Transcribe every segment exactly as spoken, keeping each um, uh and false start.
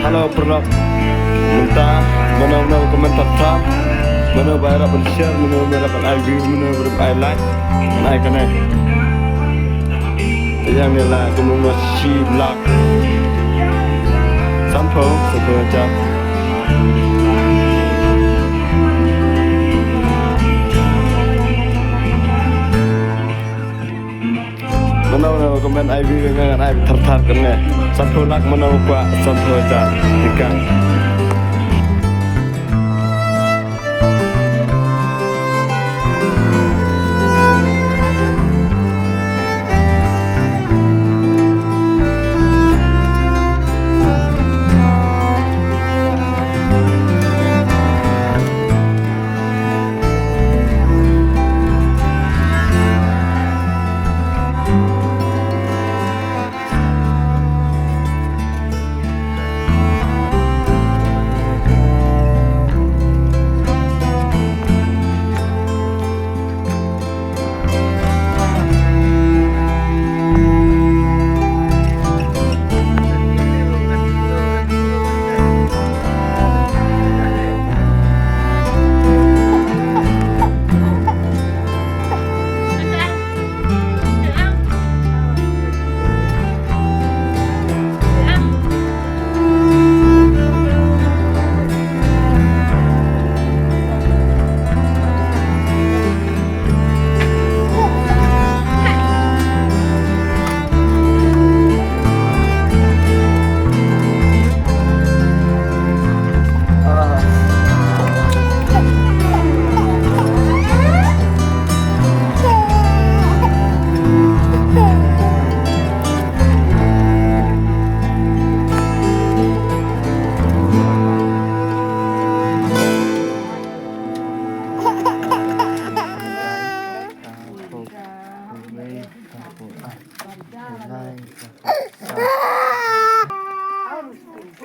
Hello, paralok. Mynta, mano mano comment thap thap. Mano ba ïarap ban share, mano ba ïarap ban ai view, mano ba ïarap ban ai like. Ban ai kane. Te ïa ne la kumno shi lak. Sanphew, sanphew hajar. Mano mano comment ai view, ngan ai thar thar kane. Sanphew lak, mano kwah sanphew hajar. Tika.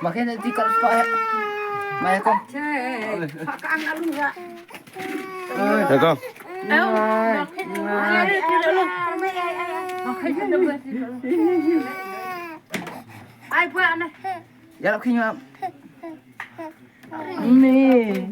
Makin nanti kalau suka ya. Mai ko. Ya ko. Ai buat aneh. Ya lap kinyap. Ni.